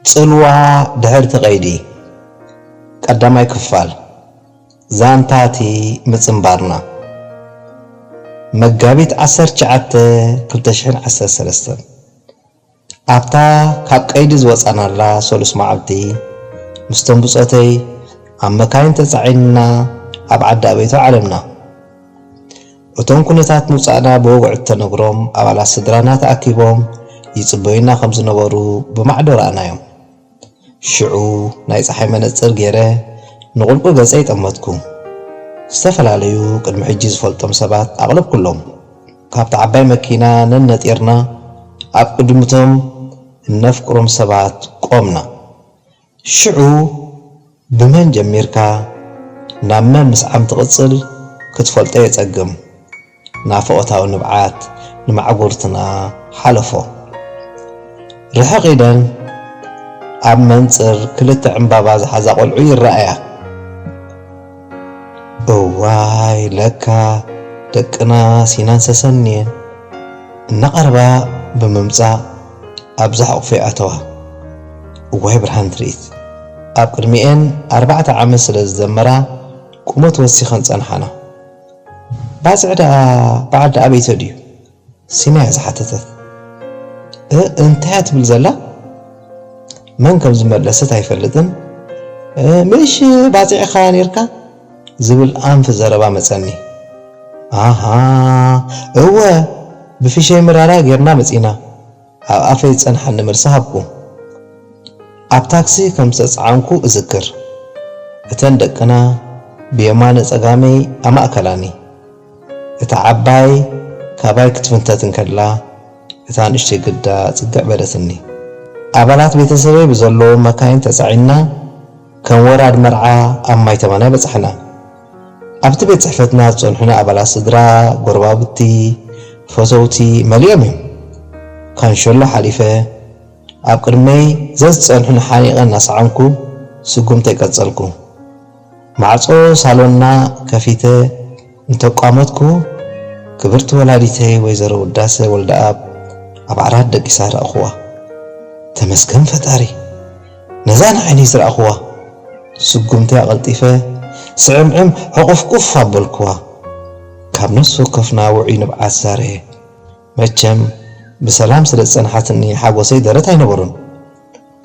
ጽልዋ ድሕርቲ ቀይዲ። ቀዳማይ ክፋል። ዛንታቲ ምጽንባርና። መጋቢት ዓሰርተ ትሽዓተ ክልተ ሽሕን ዓሰርተ ሰለስተን። ኣብታ ካብ ቀይዲ ዝወጻናላ ሰሉስ መዓልቲ፣ ምስቶም ብጾተይ ኣብ መካይን ተጻዒንና ኣብ ዓዲ ኣበይቶ ዓለምና። እቶም ኩነታት ምውጻእና ብወግዒ እተነግሮም ኣባላት ስድራና ተኣኪቦም ይጽበዩና ከም ዝነበሩ ብማዕዶ ረኣናዮም። ሽዑ ናይ ጸሓይ መነጽር ገይረ ንቑልቁል ገጸይ ጠመትኩ። ዝተፈላለዩ ቅድሚ ሕጂ ዝፈልጦም ሰባት ኣቕለብኩሎም። ካብታ ዓባይ መኪና ነነጢርና ኣብ ቅድምቶም እነፍቅሮም ሰባት ቆምና። ሽዑ ብመን ጀሚርካ ናብ መን ምስዓም ትቕጽል ክትፈልጦ የጸግም። ናፍቖታዊ ንብዓት ንማዕጎርትና ሓለፎ። ርሕቕ ኢለን ኣብ መንጽር ክልተ ዕምባባ ዝሓዛ ቆልዑ ይረኣያ። እዋይ ለካ ደቅና ሲናን ሰሰንየን እናቐረባ ብምምጻእ ኣብዛ ሕቑፈይ ኣተዋ። እዋይ ብርሃን ትርኢት! ኣብ ቅድሚኤን ኣርባዕተ ዓመት ስለ ዝዘመራ ቁመት ወሲኸን ጸንሓና። ባጽዕ ደኣ በዓል ደኣ ኣበይቶ ድዩ? ሲና እያ ዝሓተተት። እ እንታይ እያ ትብል ዘላ? መን ከም ዝመለሰት ኣይፈልጥን። እ ምሽ ባጽዕ ኢኻ ኔርካ ዝብል ኣንፊ ዘረባ መጸኒ። ኣሃ እወ ብፊሸይ ምራራ ጌርና መጺና። ኣብ ኣፈይ ዝጸንሓኒ መልሲ ሃብኩ። ኣብ ታክሲ ከም ዝተጻዓንኩ እዝክር። እተን ደቅና ብየማነ ጸጋመይ ኣማእከላኒ። እታ ዓባይ ካባይ ክትፍንተት እንከላ፣ እታ ንእሽተይ ግዳ ጽግዕ በለትኒ። ኣባላት ቤተሰበይ ብዘለዎም መካይን ተጻዒንና ከም ወራድ መርዓ ኣብ ማይ ተማናይ በጻሕና። ኣብቲ ቤት ጽሕፈትና ዝጸንሑና ኣባላት ስድራ፣ ጎረባብቲ፣ ፈተውቲ መሊኦም እዮም። ካንሸሎ ሓሊፈ ኣብ ቅድመይ ዘዝጸንሑኒ ሓኒቐ እናሰዓምኩ ስጉምተይ ቀጸልኩ። ማዕጾ ሳሎንና ከፊተ እንተቋመትኩ፣ ክብርቲ ወላዲተይ ወይዘሮ ውዳሰ ወልደኣብ ኣብ ዓራት ደቂሳ ረኣኹዋ። ተመስገን ፈጣሪ፣ ነዛ ንዓይነይ ዝረኣኹዋ። ስጉምተይ ኣቐልጢፈ ስዕምዕም ሕቑፍቁፍ ኣበልኩዋ። ካብ ነፍሲ ወከፍና ውዑይ ንብዓት ዛረየ። መቸም ብሰላም ስለ ዝጸንሓትኒ ሓጎሰይ ደረት ኣይነበሮን።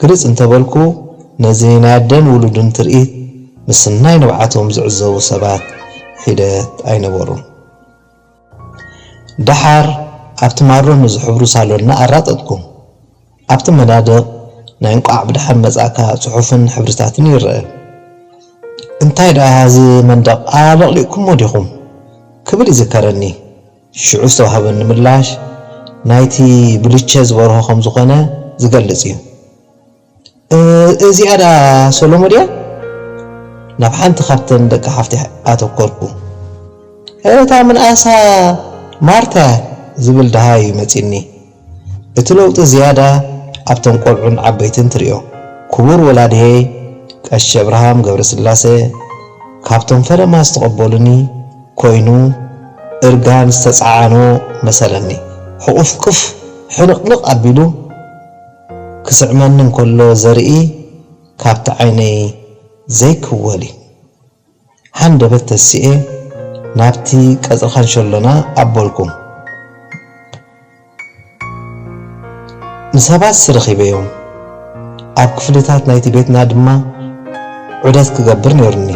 ግልጽ እንተበልኩ፣ ነዚ ናይ ኣደን ውሉድን ትርኢት ምስናይ ንብዓቶም ዝዕዘቡ ሰባት ሒደት ኣይነበሩን። ደሓር ኣብቲ ማሮ ንዝሕብሩ ሳሎንና ኣራጠጥኩ። ኣብቲ መናድቕ ናይ እንቋዕ ብደሓን መጻእካ ጽሑፍን ሕብርታትን ይረአ። "እንታይ ደኣ እዚ መንደቕ ኣለቕሊቕኩሞ ዲኹም?" ክብል ይዝከረኒ። ሽዑ ዝተዋህበኒ ምላሽ ናይቲ ብልቸ ዝበርሆ ከም ዝኾነ ዝገልጽ እዩ። "እ-፣ እዚኣ ደኣ ሰሎሞ ድያ?" ናብ ሓንቲ ካብተን ደቂ ሓፍቲ ኣተኮርኩ። "እታ ምንኣሳ ማርታ" ዝብል ደሃይ እዩ መጺኒ። እቲ ለውጢ ዝያዳ ኣብቶም ቆልዑን ዓበይትን ትርእዮ። ክቡር ወላድየይ ቀሺ ኣብርሃም ገብረስላሴ ካብቶም ፈለማ ዝተቐበሉኒ ኮይኑ፣ እርጋን ዝተጻዓኖ መሰለኒ። ሕቑፍቅፍ ሕንቕንቕ ኣቢሉ ክስዕመኒ እንከሎ ዘርኢ ካብቲ ዓይነይ ዘይክወል እዩ። ሃንደበት ተሲኤ ናብቲ ቀጽሪ ካንሸሎና ኣበልኩ። ንሰባትሲ ረኺበዮም። ኣብ ክፍልታት ናይቲ ቤትና ድማ ዑደት ክገብር ነይሩኒ።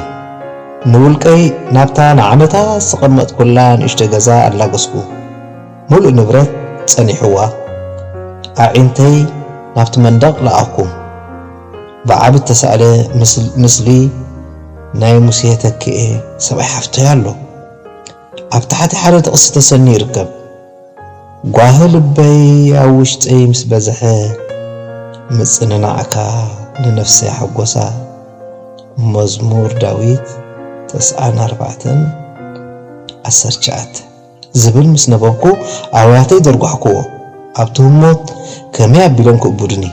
ንውልቀይ ናብታ ንዓመታት ዝቐመጥኩላ ንእሽቶ ገዛ ኣላገስኩ። ሙሉእ ንብረት ጸኒሕዋ። ኣዒንተይ ናብቲ መንደቕ ለኣኹ። ብዓቢ እተሳእለ ምስል-፣ ምስሊ ናይ ሙሴ ተክኤ ሰብኣይ ሓፍተይ ኣሎ። ኣብ ታሕቲ ሓደ ጥቕሲ ተሰንዩ ይርከብ። "ጓሂ ልበይ ኣብ ውሽጠይ ምስ በዝሐ፣ ምጽንናዕካ ንነፍሰይ ሓጎሳ።" መዝሙር ዳዊት ተስዓን ኣርባዕተን ዓሰርተ ትሽዓተ። ዝብል ምስ ነበብኩ ኣውያተይ ዘርጓሕክዎ። ኣብቲ ህሞት ከመይ ኣቢሎም ክእብዱኒ?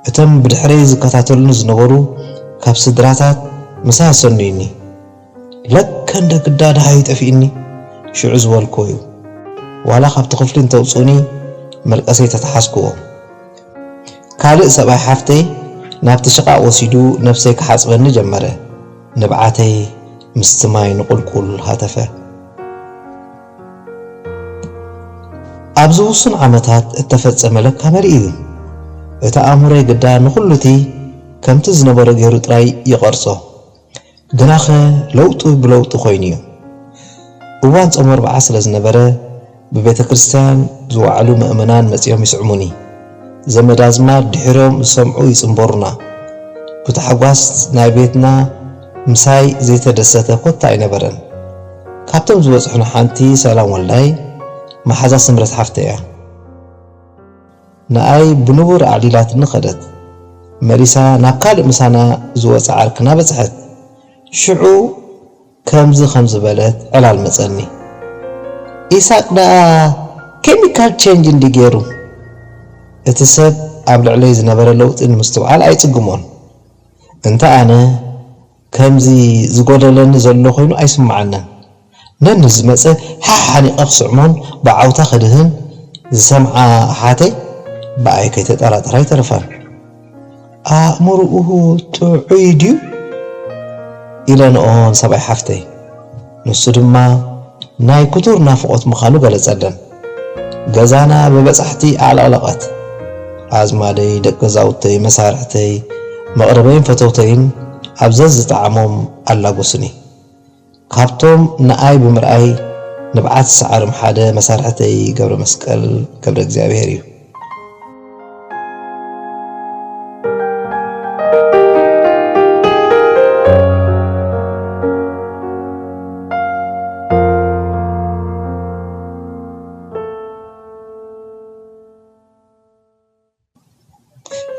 እቶም ብድሕረይ ዝከታተሉኒ ዝነበሩ ካብ ስድራታት ምሳይ ኣሰኑዩኒ። "ለከ እንደ ግዳ ደሃዩ ጠፊእኒ?" ሽዑ ዝበልክዎ እዩ። ዋላ ካብቲ ክፍሊ እንተውፅኡኒ መልቀሰይ ተተሓዝክዎ። ካልእ ሰብኣይ ሓፍተይ ናብቲ ሽቓቕ ወሲዱ ነብሰይ ክሓጽበኒ ጀመረ። ንብዓተይ ምስቲ ማይ ንቑልቁል ሃተፈ። ኣብዚ ውሱን ዓመታት እተፈጸመ ለካ መሊኡ እዩ። እቲ ኣእምሮይ ግዳ ንኹሉ እቲ ከምቲ ዝነበሮ ገይሩ ጥራይ ይቐርጾ። ግናኸ ለውጢ ብለውጢ ኮይኑ እዩ። እዋን ጾም ኣርብዓ ስለ ዝነበረ፣ ብቤተ ክርስቲያን ዝወዓሉ ምእመናን መጺኦም ይስዕሙኒ። ዘመድ ኣዝማድ ድሒሮም ዝሰምዑ ይጽንበሩና። ብታሕጓስ ናይ ቤትና ምሳይ ዘይተደሰተ ኮታ ኣይነበረን። ካብቶም ዝበጽሑኒ ሓንቲ ሰላም ወልዳይ፣ መሓዛ ስምረት ሓፍተይ እያ። ንኣይ ብንቡር ኣዕሊላትኒ ኸደት። መሊሳ ናብ ካልእ ምሳና ዝወጸ ዓርክና በጽሐት። ሽዑ ከምዚ ከም ዝበለት ዕላል መጸኒ። ኢሳቅ ደኣ ኬሚካል ቼንጅ እንዲ ገይሩ። እቲ ሰብ ኣብ ልዕለይ ዝነበረ ለውጢ ንምስትውዓል ኣይጽግሞን። እንተ ኣነ ከምዚ ዝጎደለኒ ዘሎ ኮይኑ ኣይስምዓንን። ነኒ ዝመጸ ሓሓኒቐ ክስዕሞን ብዓውታ ክድህን ዝሰምዓ ኣሓተይ ብኣይ ከይተጠራጠራ ኣይተረፋን። ኣእምሮኡ ጥዑይ ድዩ? ኢለ ንኦ ንሰብኣይ ሓፍተይ። ንሱ ድማ ናይ ክቱር ናፍቖት ምዃኑ ገለጸለን። ገዛና ብበጻሕቲ ኣዕለቕለቐት። ኣዝማደይ፣ ደቂ ገዛውተይ፣ መሳርሕተይ፣ መቕረበይን ፈተውተይን ኣብ ዘዝጠዓሞም ኣላጎሱኒ። ካብቶም ንኣይ ብምርኣይ ንብዓት ዝሰዓሮም ሓደ መሳርሕተይ ገብረመስቀል ገብረእግዚኣብሄር እዩ።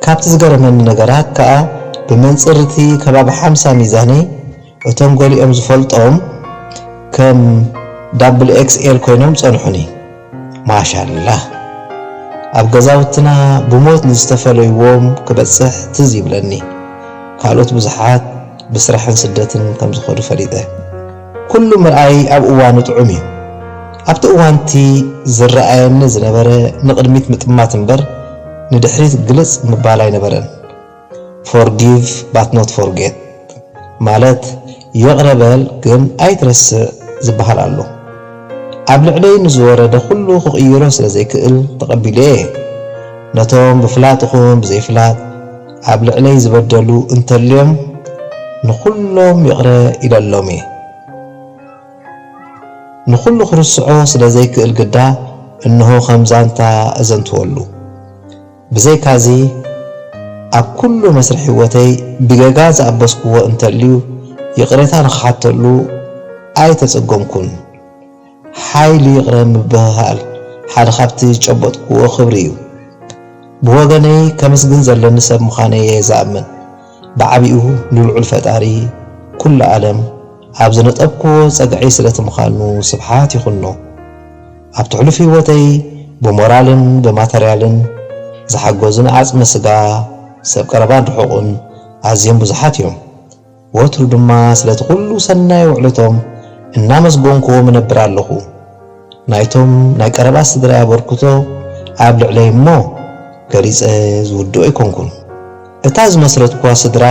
ካብቲ ዝገረመኒ ነገራት ከኣ ብመንጽር እቲ ከባቢ ሓምሳ ሚዛነይ እቶም ገሊኦም ዝፈልጦም ከም ዳብል ኤክስ ኤል ኮይኖም ጸንሑኒ። ማሻላህ። ኣብ ገዛውትና ብሞት ንዝተፈለይዎም ክበጽሕ ትዝ ይብለኒ። ካልኦት ብዙሓት ብስራሕን ስደትን ከም ዝኸዱ ፈሊጠ። ኩሉ ምርኣይ ኣብ እዋኑ ጥዑም እዩ። ኣብቲ እዋንቲ ዝረኣየኒ ዝነበረ ንቕድሚት ምጥማት እምበር ንድሕሪት ግልጽ ምባል ኣይነበረን። Forgive but not forget ማለት ይቕረ በል ግን ኣይትረስዕ ዝበሃል ኣሎ። ኣብ ልዕለይ ንዝወረደ ኩሉ ክቕይሮ ስለ ዘይክእል ተቐቢለዮ እየ። ነቶም ብፍላጥ ይኹን ብዘይፍላጥ ኣብ ልዕለይ ዝበደሉ እንተልዮም ንኹሎም ይቕረ ኢለሎም እየ። ንኹሉ ክርስዖ ስለ ዘይክእል ግዳ እንሆ ከም ዛንታ እዘንትወሉ። ብዘይካዚ ኣብ ኩሉ መስርሕ ህይወተይ ብገጋ ዝኣበስክዎ እንተልዩ ይቕሬታ ንኽሓተሉ ኣይተጸገምኩን። ሓይሊ ይቕረ ምብህሃል ሓደ ካብቲ ዝጨበጥክዎ ክብሪ እዩ። ብወገነይ ከመስግን ዘለኒ ሰብ ምዃነይ እየ ዝኣምን። ብዓቢኡ ንልዑል ፈጣሪ ኩሉ ዓለም ኣብ ዝነጠብክዎ ጸግዒ ስለቲ ምዃኑ ስብሓት ይኹኖ። ኣብቲ ሕሉፍ ህይወተይ ብሞራልን ብማተርያልን ዝሓገዙኒ ዓጽመ ስጋ፣ ሰብ ቀረባን ርሑቕን ኣዝዮም ብዙሓት እዮም። ወትሩ ድማ ስለቲ ኩሉ ሰናይ ውዕለቶም እናመስገንክዎም እነብር ኣለኹ። ናይቶም ናይ ቀረባ ስድራይ ኣበርክቶ ኣብ ልዕለይ እሞ ገሊጸ ዝውድኦ ኣይኮንኩን። እታ ዝመስረትኩዋ ስድራ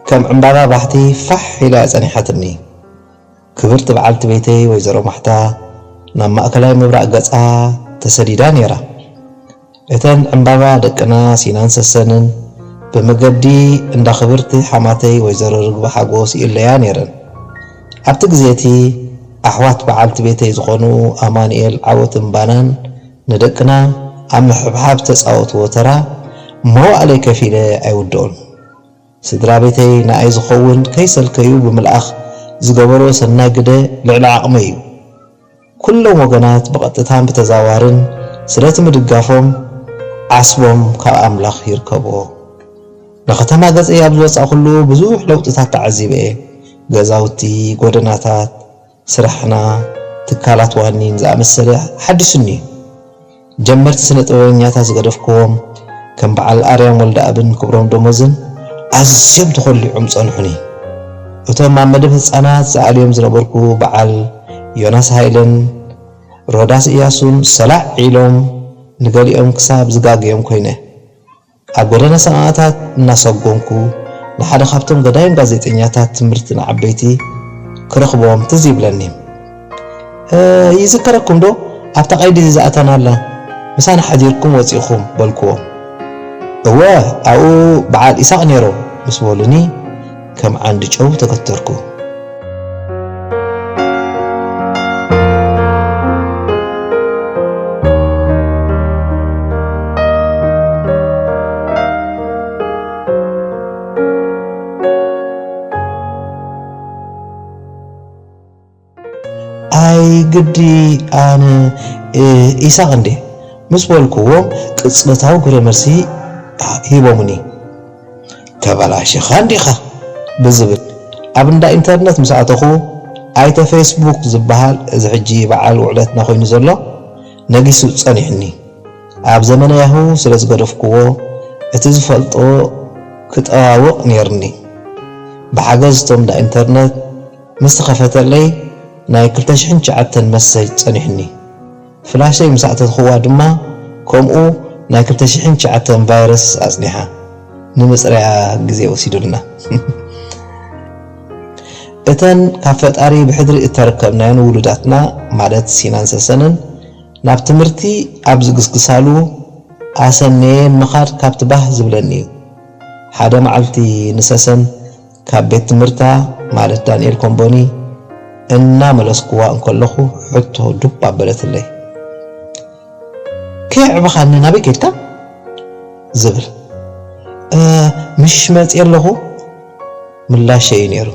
ከም ዕምባባ ባሕቲ ፋሕ ኢላ እያ ጸኒሓትኒ። ክብርቲ በዓልቲ ቤተይ ወይዘሮ ማሕታ ናብ ማእከላይ ምብራቕ ገጻ ተሰዲዳ ነይራ። እተን ዕምባባ ደቅና ሲናን ሰሰንን ብመገዲ እንዳ ክብርቲ ሓማተይ ወይዘሮ ርግቢ ሓጎስ ይእለያ ነይረን። ኣብቲ ግዜ እቲ ኣሕዋት በዓልቲ ቤተይ ዝኾኑ ኣማኑኤል ዓወትን ባናን ንደቅና ኣብ ምሕብሓብ ዝተጻወትዎ ተራ መዋእለይ ከፊለ ኣይውድኦን። ስድራ ቤተይ ንኣይ ዝኸውን ከይሰልከዩ ብምልኣኽ ዝገበርዎ ሰናይ ግደ ልዕሊ ዓቕመይ እዩ። ኩሎም ወገናት ብቐጥታን ብተዘዋዋርን ስለቲ ምድጋፎም ዓስቦም ካብ ኣምላኽ ይርከብዎ። ንኸተማ ገጸይ ኣብ ዝወጻእኩሉ ብዙሕ ለውጥታት ተዓዚበ እየ። ገዛውቲ፣ ጎደናታት፣ ስራሕና፣ ትካላት ዋኒን ዝኣመሰለ ሓዲሱኒ እዩ። ጀመርቲ ስነ ጥበበኛታት ዝገደፍክዎም ከም በዓል ኣርያም ወልደኣብን ክብሮም ደሞዝን ኣዝዮም ተኾሊዖም ጸንሑኒ። እቶም ኣብ መደብ ህጻናት ዝኣልዮም ዝነበርኩ በዓል ዮናስ ሃይለን ሮዳስ እያሱን ሰላዕ ኢሎም ንገሊኦም ክሳብ ዝጋግዮም ኮይነ። ኣብ ጎደና ሰማእታት እናሰጎምኩ ንሓደ ካብቶም ገዳይም ጋዜጠኛታት ትምህርቲ ንዓበይቲ ክረኽቦም ትዝ ይብለኒ። "እ፣ ይዝከረኩም ዶ ኣብታ ቀይዲ ዝኣተናላ? ምሳና ሓዲርኩም ወጺእኹም?" በልክዎም። "እወ፣ ኣብኡ በዓል ኢሳቕ ነይሮም" ምስ በሉኒ፣ ከም ዓንዲ ጨው ተገተርኩ። "ኣይ ግዲ ኣነ፣ እ፣ ኢሳቕ እንዴ?" ምስ በልክዎም፣ ቅጽበታዊ ግብረ መልሲ ሂቦምኒ። "ተበላሽኻ እንዲኻ" ብዝብል፣ ኣብ እንዳ ኢንተርነት ምስ ኣተኹ፣ ኣይተ ፌስቡክ ዝበሃል፣ እዚ ሕጂ በዓል ውዕለትና ኮይኑ ዘሎ፣ ነጊሱ ጸኒሑኒ። ኣብ ዘመነ ያሁ ስለ ዝገደፍክዎ፣ እቲ ዝፈልጦ ክጠዋውቕ ነይርኒ። ብሓገዝ እቶም እንዳ ኢንተርነት ምስ ተኸፈተለይ፣ ናይ ክልተ ሽሕን ትሽዓተን መሰጅ ጸኒሑኒ። ፍላሸይ ምስ ኣእተኽዋ ድማ፣ ከምኡ ናይ ክልተ ሽሕን ትሽዓተን ቫይረስ ኣጽኒሓ። ንምጽራያ ግዜ ወሲዱልና። እተን ካብ ፈጣሪ ብሕድሪ እተረከብናየን ውሉዳትና፣ ማለት ሲናን ሰሰንን፣ ናብ ትምህርቲ ኣብ ዝግስግሳሉ፣ ኣሰነየን ምኻድ ካብቲ ባህ ዝብለኒ እዩ። ሓደ መዓልቲ ንሰሰን ካብ ቤት ትምህርታ፣ ማለት ዳንኤል ኮምቦኒ፣ እናመለስኩዋ እንከለኹ፣ ሕቶ ዱብ ኣበለትለይ። "ከየዕበኻኒ ናበይ ከድካ?" ዝብል። "እ፣ ምሽሽ መጽየ ኣለኹ" ምላሸይ እዩ ነይሩ።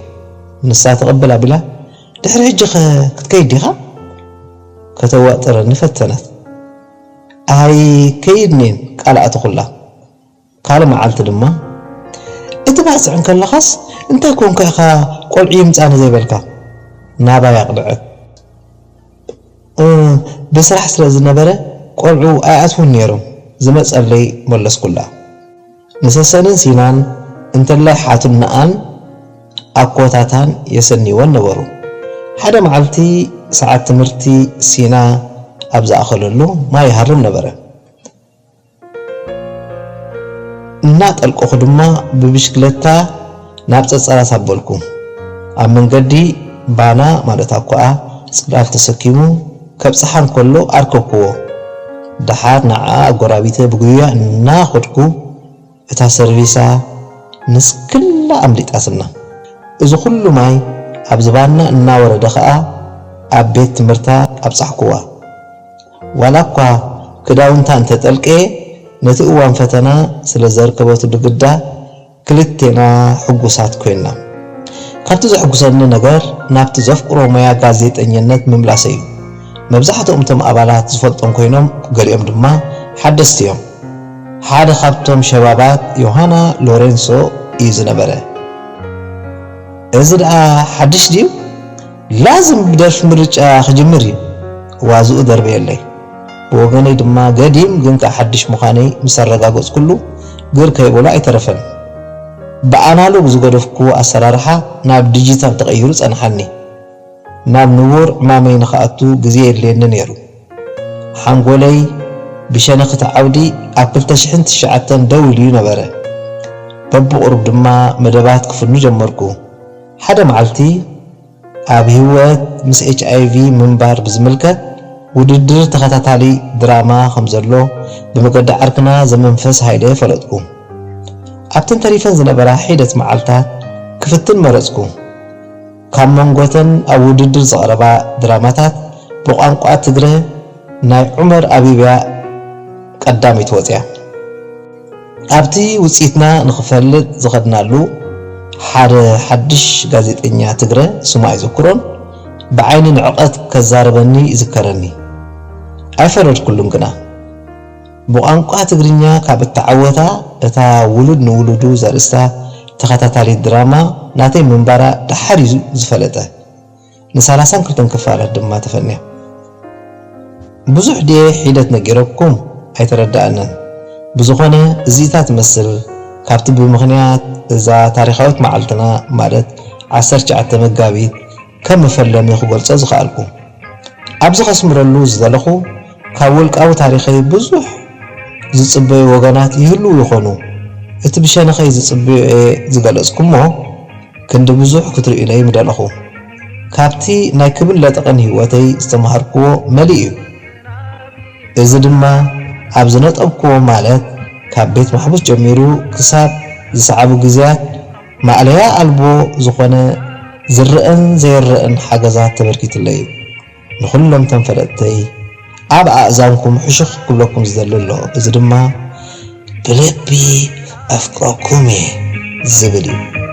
ንሳ ትቕብል ኣቢላ፣ "ድሕሪ ሕጂ ኸ ክትከይድ ዲኻ?" ከተዋጥረኒ ፈተነት። ኣይከይድን እየ ቃል ኣእተኹላ። ካልእ መዓልቲ ድማ፣ "እቲ ባጽዕ እንከለኻስ እንታይ ኮንካ ኢኻ ቆልዑ ይምጻኒ ዘይበልካ?" ናባይ ኣቕንዐት። እ፣ ብስራሕ ስለ ዝነበረ ቆልዑ ኣይኣትዉን ነይሮም፣ ዝመጸለይ መለስኩላ። ንሰሰንን ሲናን እንተላይ ሓትነኣን ኣኮታታን የሰንይወን ነበሩ። ሓደ መዓልቲ ሰዓት ትምህርቲ ሲና ኣብ ዝኣኸለሉ ማይ ይሃርም ነበረ። እናጠልቀኹ ድማ ብብሽክለታ ናብ ጸጸራት ኣበልኩ። ኣብ መንገዲ ባና፣ ማለት ኣኳኣ፣ ጽላል ተሰኪሙ ከብጽሓ እንከሎ ኣርከብክዎ። ደሓር ንዓኣ ኣጎራቢተ ብጉያ እናኸድኩ፣ እታ ሰርቪሳ ንስክላ ኣምሊጣትና። እዚ ኩሉ ማይ ኣብ ዝባንና እናወረደ ኸኣ ኣብ ቤት ትምህርታ ኣብጻሕክዋ። ዋላ እኳ ክዳውንታ እንተጠልቀየ፣ ነቲ እዋን ፈተና ስለ ዘርከበትሉ ግዳ ክልቴና ሕጉሳት ኮይንና። ካብቲ ዘሕጉሰኒ ነገር ናብቲ ዘፍቅሮ ሞያ ጋዜጠኝነት ምምላሰይ እዩ። መብዛሕትኦም እቶም ኣባላት ዝፈልጦም ኮይኖም፣ ገሊኦም ድማ ሓደስቲ እዮም። ሓደ ካብቶም ሸባባት ዮሃና ሎሬንሶ እዩ ዝነበረ። "እዚ ደኣ ሓድሽ ድዩ? ላዝም ብደርፊ ምርጫ ክጅምር እዩ" ዋዝኡ ደርበየለይ። ብወገነይ ድማ ገዲም ግን ከኣ ሓድሽ ምዃነይ ምስ ኣረጋገጽኩሉ፣ ግር ከይበሎ ኣይተረፈን። ብኣናሎግ ዝገደፍኩዎ ኣሰራርሓ ናብ ዲጂታል ተቐይሩ ጸንሓኒ። ናብ ንቡር ዕማመይ ንኽኣቱ ግዜ የድልየኒ ነይሩ። ሓንጎለይ ብሸነኽ እቲ ዓውዲ ኣብ ክልተ ሽሕን ትሽዓተን ደው ኢሉ ነበረ። በብቑሩብ ድማ መደባት ክፍኑ ጀመርኩ። ሓደ መዓልቲ፣ ኣብ ህይወት ምስ ኤች ኣይ ቪ ምንባር ብዝምልከት ውድድር ተኸታታሊ ድራማ ከም ዘሎ ብመገዲ ዓርክና ዘመንፈስ ሃይለ ፈለጥኩ። ኣብተን ተሪፈን ዝነበራ ሒደት መዓልታት ክፍትን መረጽኩ። ካብ መንጎተን ኣብ ውድድር ዝቐረባ ድራማታት ብቋንቋ ትግረ ናይ ዑመር ኣቢብያ ቀዳመይቲ ወጽያ። ኣብቲ ውጽኢትና ንኽፈልጥ ዝኸድናሉ፣ ሓደ ሓድሽ ጋዜጠኛ ትግረ፣ ስሙ ኣይዝክሮን፣ ብዓይኒ ንዕቐት ከዛርበኒ ይዝከረኒ። ኣይፈረድኩሉን ግና። ብቋንቋ ትግርኛ ካብ እተዓወታ፣ እታ ውሉድ ንውሉዱ ዘርእስታ ተኸታታሊት ድራማ ናተይ ምንባራ ደሓር እዩ ዝፈለጠ። ንሰላሳን ክልተን ክፋላት ድማ ተፈንያ። ብዙሕ ድየ ሒደት ነጊረኩም? ኣይተረድኣንን። ብዝኾነ፣ እዚ'ታ ትመስል ካብቲ ብምኽንያት እዛ ታሪኻዊት መዓልትና፣ ማለት ዓሰርተ ትሽዓተ መጋቢት፣ ከም መፈለሚ ክገልጾ ዝኸኣልኩ። ኣብዚ ከስምረሉ ዝደለኹ፣ ካብ ውልቃዊ ታሪኸይ ብዙሕ ዝጽበዩ ወገናት ይህልዉ ይኾኑ፣ እቲ ብሸነኸይ ዝጽበዮ እየ ዝገለጽኩሞ ክንዲ ብዙሕ ክትርእዩለይ ምደለኹ። ካብቲ ናይ ክብን ለጠቐን ህይወተይ ዝተማሃርክዎ መሊእ እዩ። እዚ ድማ ኣብ ዝነጠብክዎ ማለት ካብ ቤት ማሕቡስ ጀሚሩ ክሳብ ዝሰዓቡ ግዜያት ማእለያ ኣልቦ ዝኾነ ዝረኣን ዘይረኣን ሓገዛት ተበርኪቱለይ እዩ። ንኹሎም ተንፈለጥተይ ኣብ ኣእዛንኩም ሕሹኽ ክብለኩም ዝደሊ ኣሎ። እዚ ድማ ብልቢ ኣፍቅረኩም እየ ዝብል እዩ።